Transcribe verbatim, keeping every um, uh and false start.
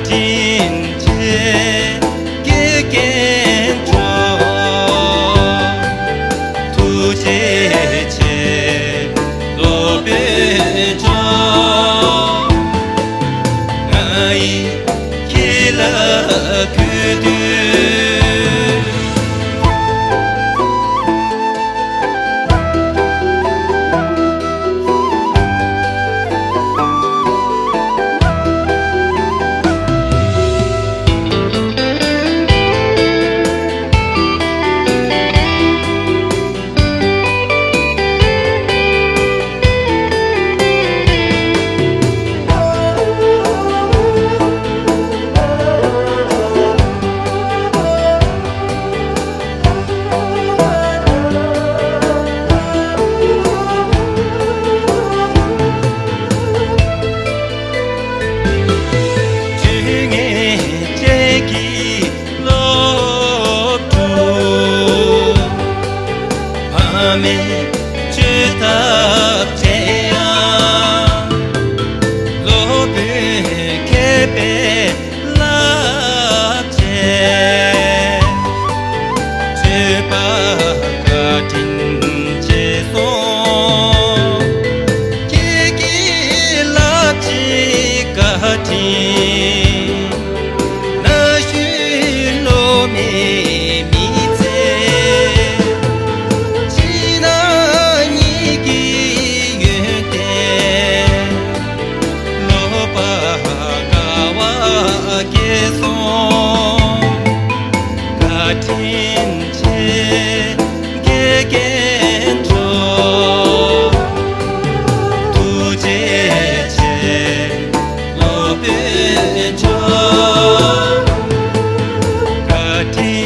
བཀའ་དྲིན་ཆེ་དགེ་རྒན་གྲོགས། ཐུགས་རྗེ་ཆེ་སློབ་དཔོན་མཆོག། ང་ཡིས་ཁྱེད་ལ་གུས་འདུད། སློབ་ཕྲུག་ཕ་མའི་བཅོས་ཐབས་བྱེད་ཡང་། སློབ་དཔོན་མཁས་པའི་བསླབ་བྱས། བཅོས་པ་བཀའ་དྲིན་ཆེ་སོང་། ཁྱེད་ཀྱི་བསླབ་བྱའི་བཀའ་དྲིན། ན་གཞོན་སློབ་མའི་མི་ཚེ། ཕྱི་ནང་གཉིས་ཀྱི་ཡོན་ཏན། སློབ་པ་དགའ་བ་སྐྱེས་སོང་། བཀའ་དྲིན་ཆེ་དགེ་རྒན་གྲོགས། ཐུགས་རྗེ་ཆེ་སློབ་དཔོན་མཆོག། བཀའ་དྲིན་